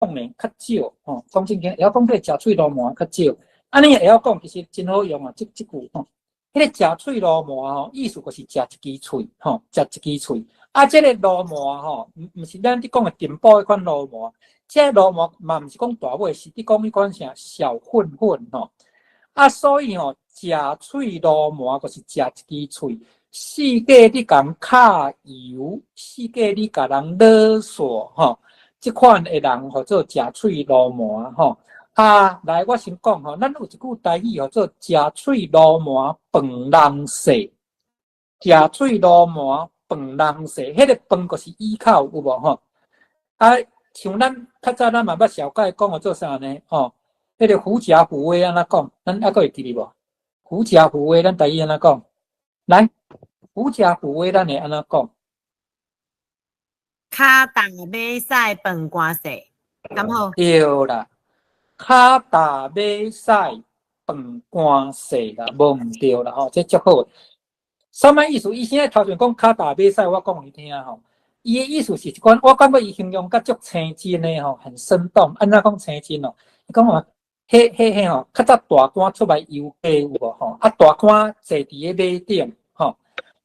講呢較少吼，講正經會曉講這個食喙鱸鰻較少。按呢會曉講，其實真好用啊！這這句吼，彼個食喙鱸鰻吼，意思就是食一支喙吼，食一支喙。啊，這個鱸鰻吼，毋毋是咱佇講的電報彼款鱸鰻，這個鱸鰻嘛毋是講大尾，是佇講彼款啥小混混吼。啊，所以吼，食喙鱸鰻就是食一支喙，四界你共揩油，四界你共人勒索吼，這款的人號做食喙鱸鰻吼。啊，來，我先講吼，咱有一句台語號做食喙鱸鰻飯人勢，食喙鱸鰻飯人勢，彼個飯就是依靠有無吼？啊，像咱較早咱嘛捌小解講號做啥呢？吼，彼個狐假虎威按怎講？咱猶閣會記得無？狐假虎威，咱台語按怎講？來，狐假虎威，咱會按怎講？跤踏馬屎飯官勢，敢好？對啦，跤踏馬屎飯官勢啦，無毋對啦吼，這足好。啥物意思？伊現在頭前講跤踏馬屎，我講予你聽吼。伊的意思是一款，我感覺伊形容甲足生真的吼，很生動。按怎講生真哦？伊講話，彼彼彼吼，較早大官出來遊街有無吼？啊，大官坐佇个馬頂吼，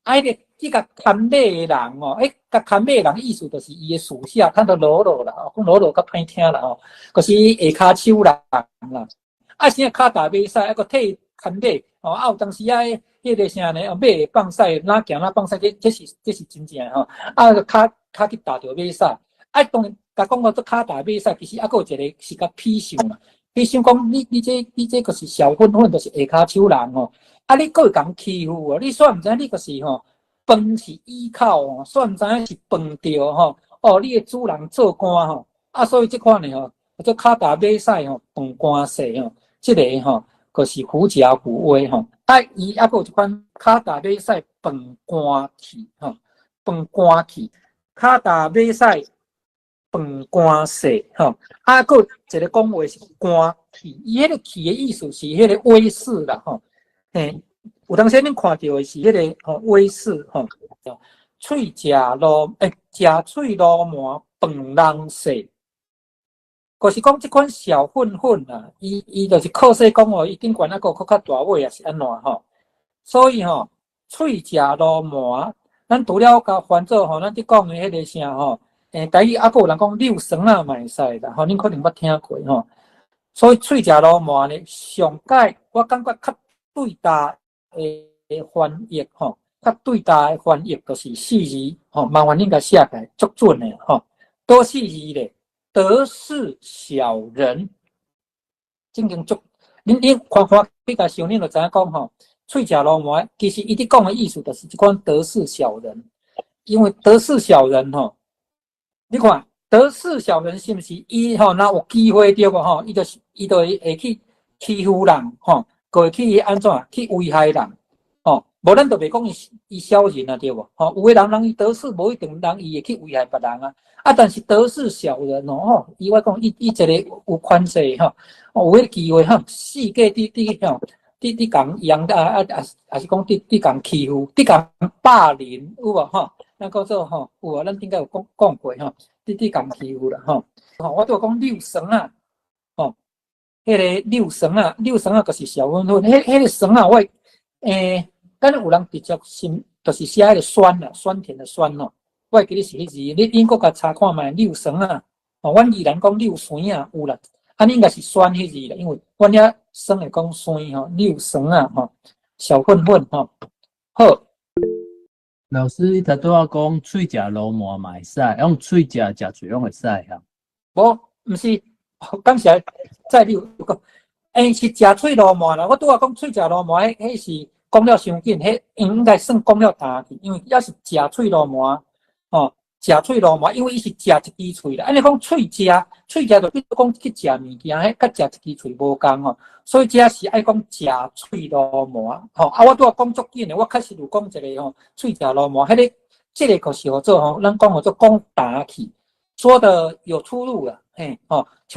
啊，彼個去共牽馬的人吼，欸，共牽馬的人意思就是伊的屬下，看到囉囉啦，講囉囉較歹聽啦吼，就是下跤手人啦。啊，啥跤踏馬屎，啊，閣替牽馬，吼，啊，有當時啊，彼個啥呢？馬會放屎，哪行哪放屎，這這是這是真正的吼。啊，跤跤去踏著馬屎，啊，當然，共講做跤踏馬屎，其實猶閣有一個是較鄙視嘛。比想講你你這你這就是小混混，就是下跤手人吼。啊，你閣會共欺負哦？你煞毋知你就是吼，飯是依靠哦，煞毋知影是飯著吼。哦，你的主人做官吼，啊，所以這款的吼，做跤踏馬屎吼，飯官勢吼，這個吼，就是狐假虎威吼。啊，伊猶閣有一款跤踏馬屎飯官氣吼，飯官氣，跤踏馬屎飯官勢吼。啊，閣有一個講話是官氣，伊彼個氣的意思是彼個威勢啦吼。嘿，有當時恁看著的是彼個吼威勢吼。喙食鱸，欸，食喙鱸鰻飯人勢，就是講這款小混混啊，伊伊就是靠勢講哦，伊頂懸猶閣閣較大尾也是按怎吼？所以吼，喙食鱸鰻，咱除了共翻做吼，咱佇講的彼個啥吼，欸，台語猶閣有人講遛酸仔嘛會使啦，吼，恁可能捌聽過吼。所以喙食鱸鰻呢，上蓋我感覺較對答的翻譯吼，較對答的翻譯就是四字吼，麻煩恁共寫起來，足準的吼。佗四字咧？得勢小人，正經足，恁恁看看比較想，恁就知影講吼，喙食鱸鰻，其實伊佇講的意思就是這款得勢小人，因為得勢小人吼，你看得勢小人是毋是伊吼，若有機會對無吼，伊就是伊就會會去欺負人吼，閣會去按怎去危害人吼，無咱就袂講伊伊小人啊對無吼，有的人人伊得勢無一定人伊會去危害別人啊。啊！但是得勢小人哦，吼，伊我講伊伊一個有權勢吼，有彼個機會吼，四界佇佇吼，佇佇共揚啊啊啊，抑是講佇佇共欺負，佇共霸凌有無吼？咱講做吼有啊，咱頂擺有講講過吼，佇佇共欺負啦吼。吼，我拄講遛酸仔，吼，彼個遛酸仔，遛酸仔就是小混混，彼彼個酸仔我欸，敢若有人直接是就是寫彼個酸啊，酸甜的酸吼。我會記得是彼字，你恁閣共查看覓遛酸仔，吼，阮宜蘭講遛酸仔有啦，按呢應該是酸彼字啦，因為阮遐酸會講酸吼，遛酸仔吼，小混混吼，好。老師，你頭拄仔講喙食鱸鰻嘛會使，用喙食食喙攏會使哈？無，毋是，感謝再你有講，欸，是食喙鱸鰻啦。我拄仔講喙食鱸鰻，彼彼是講了傷緊，彼應該算講了焦去，因為抑是食喙鱸鰻。吼，食喙鱸鰻，因為伊是食一支喙啦。按呢講喙食，喙食就比如講去食物件，彼佮食一支喙無仝吼。所以這是愛講食喙鱸鰻吼。啊，我拄仔講足緊的，我確實有講一個吼，喙食鱸鰻，彼個這個就是號做吼，咱講號做講焦去，說的有出入啦，嘿，吼。